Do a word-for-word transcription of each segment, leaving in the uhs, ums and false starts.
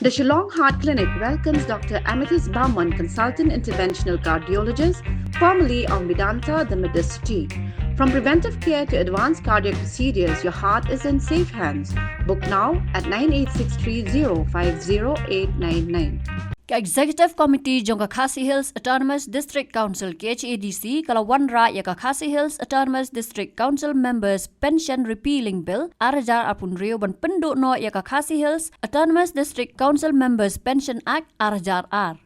The Shillong Heart Clinic welcomes Doctor Amethyst Barman, Consultant Interventional Cardiologist, formerly of Medanta, the Medicity. From preventive care to advanced cardiac procedures, your heart is in safe hands. Book now at nine eight six three zero five zero eight nine nine. Ka Executive Committee jong ka Khasi Hills Autonomous District Council, K H A D C, ka la wanrah ïa ka Khasi Hills Autonomous District Council Members Pension Repealing Bill ar hajar arphew hynriew ban pynduh noh ïa ka Khasi Hills Autonomous District Council Members Pension Act ar hajar ar.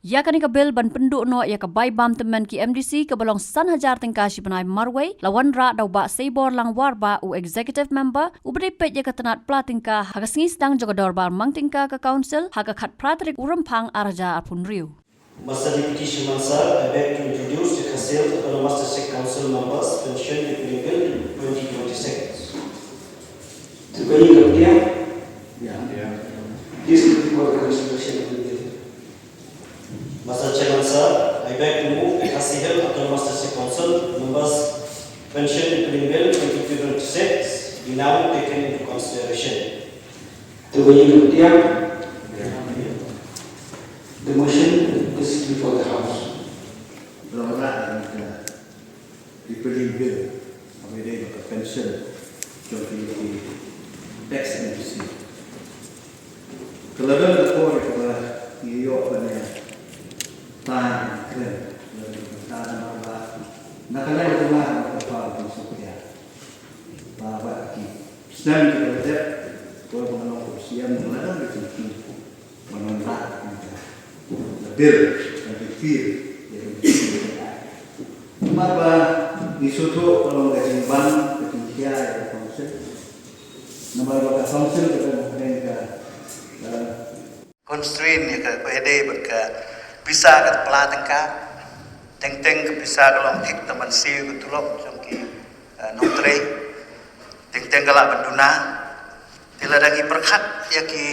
Ïa kane ka bill ban pynduh noh ïa ka bai bam tymmen ki M D C kaba long san hajar tyngka shi bnai marwei, la wanrah da u Bah Seiborlang Warbah, u Executive Member, uba dei peit ïa ka tnat pla tyngka ha ka sngi sdang jong ka dorbar mang tyngka ka Council ha ka khatphra tarik u Rymphang ar hajar arphew hynriew. Master Deputy Chairman sir, I beg to introduce the Khasi Hills Autonomous District Council Members Pension Repealing Bill twenty twenty-six. Thank you, Doctor. Yeah. This is for the consideration of the bill. Master Chairman sir, I beg to move the Khasi Hills Autonomous District Council Members Pension Repealing Bill twenty twenty-six be now taken into consideration. Thank you, Doctor. The motion is before the House. Repealing Bill, kaba ïadei bad ka pension jong ki, ki ex M D C. Ka la don ka por kaba ngi ïoh ban ïa tan kren, la don ka tan ba na ka lai ka la ka pa ka sopia. Ba ba ki snem ki la dep ko ba ngi ïoh ko siam la don ka jingki. Ban wanrah ïa ka bill, ïa ka bill, ïa ka bill. Namar ba ngi sngewthuh ka long ka jingban ka jinghiar ïa ka council. Namar ba ka council ka don hapdeng ka, eh, constraint ïa ka, ba ïadei bad ka pisa ka pla tyngka. Teng teng ka pisa ka long thik tang ban siew ka tulop jong ki, eh, nongtrei. Teng teng ka lah ban duna. Te lada ngi pyrkhat ïa ki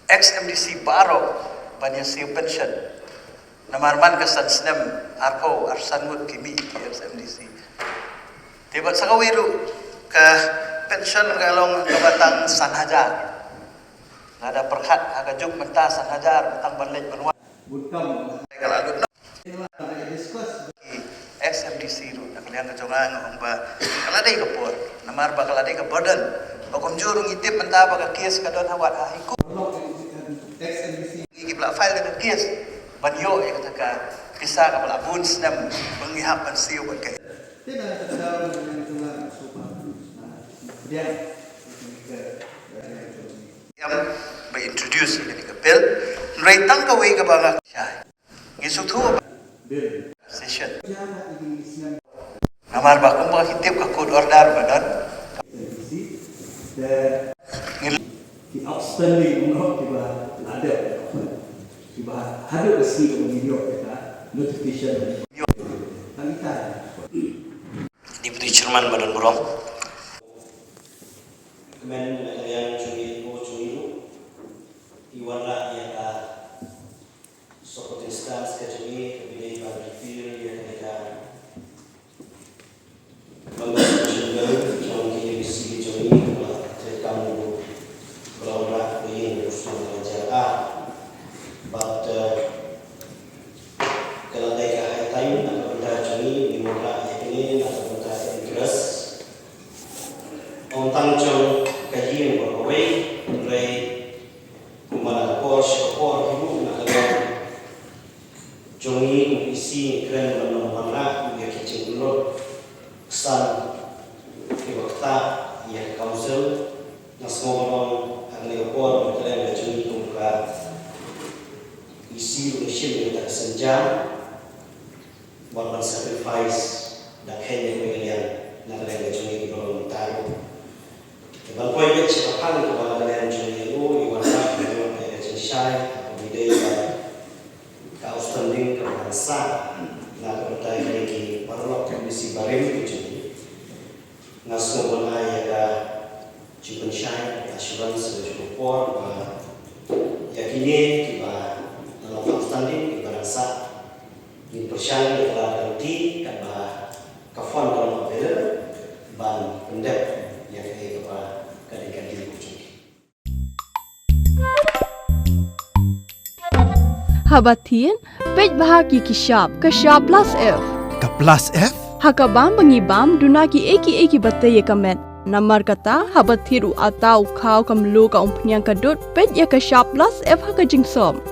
ex M D C baroh ban ïa siew pension. Namar man ka san snem arphew arsan ngut ki mih ki ex M D C. Te bad sa kawei ruh ka pension ka long kaba tang san hajar. Lada pyrkhat ha ka juk mynta san hajar ba tang ban leit ban wan. Bun kam ka la lut. Ki ex M D C ruh na ka liang ka jong nga nga ong ba ka la dei ka por, namar ba ka la dei ka burden. Ba kumjuh ruh ngi tip mynta ba ka case ka don ha wat ha High Court. Ex M D C ngi ki ba la file ka case ban ïoh ïa kata ka pisa kaba la bun snem ba ngi hap ban siew bad ka. Te na ka daw na ka jong nga ka sopa. Biang. Em, ba introduce ïa kane ka bill. Hynrei tang kawei kaba nga shai. Ngi sngewthuh ba session. Namar ba kumba ki tip ka court order ba don. Ngi ki outstanding, kiba la dep, kiba haduh ka sngi ba ngi ïoh ka notification. Ngi ïoh. Deputy Chairman ba don burom. Kmen na ka liang jong ngi ko jong ngi ruh. Ngi wanrah ïa ka supporting stance ka jong ngi kaba ïadei bad repeal ïa kane ka Members Pension Bill jong ka K H A D C ka jong ngi kaba la treikam ruh ba la wanrah ha ka ïing ruh snem ar hajar ar. Bad, eh, ka la dei ka high time na ka bynta jong ngi, ngi wanrah ïa kane na ka bynta ka interest ym tang jong ka ïing baroh kawei, hynrei kumba na ka por sha ka por hi ruh na ka liang jong ngi kum P C ngi kren ban ym wanrah ïa ki jingpynlut ksan kiba ktah ïa ka council. Nga sngew ba long ha kane ka por ba ka liang ka jong ngi kum ka P C ruh ngi shim ïa kata ka sienjam. Wat ban sacrifice da kheiñ ïa kawei ka liang na ka liang ka jong ngi kiba long mynta ruh. Te ban poi beit sha ka phang kaba na ka liang jong ngi ruh ngi wanrah ban ïoh ïa ka jingshai kaba ïadei bad ka outstanding kaba dang sah na ka bynta ïa kine ki paralok ki M D C barim ki jong ngi. Nga sngew ban ai ïa ka jingpynshai, assurance, ka jong ka por ba ïa kine kiba na long outstanding kiba dang sah ngin pyrshang ïa ka lad ka lynti katba ka fund ka long available ban pyndep ïa kaei kaba ka dei ka dei ka jong ki. Haba thied, peit bha ïa ki shap, ka shap plus F. Ka plus F? Ha ka bam ba ngi bam, duna kiei kiei kiba tei ïa ka met. Namar kata, haba thied u atta, u khaw, ka mluh, ka umphniang, ka dud, peit ïa ka shap plus F ha ka jingsop.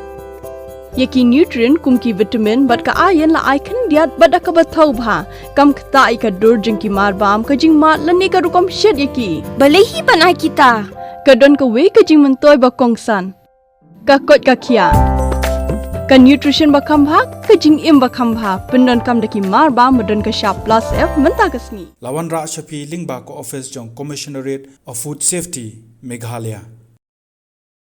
Ïa ki nutrient kum ki vitamin bad ka iron la ai khyndiat bad da kaba thaw bha. Kam ktah ïa ka dur jong ki mar bam, ka jingmad lane ka rukom shet ïa ki. Balei hi ban ai kita? Ka don kawei ka jingmyntoi ba kongsan. Ka koit ka khiah. Ka nutrition ba kham bha, ka jingim ba kham bha. Pyndonkam da ki mar bam ba don ka shap plus F mynta ka sngi. La wanrah sha phi lyngba ka office jong Commissionerate of Food Safety, Meghalaya.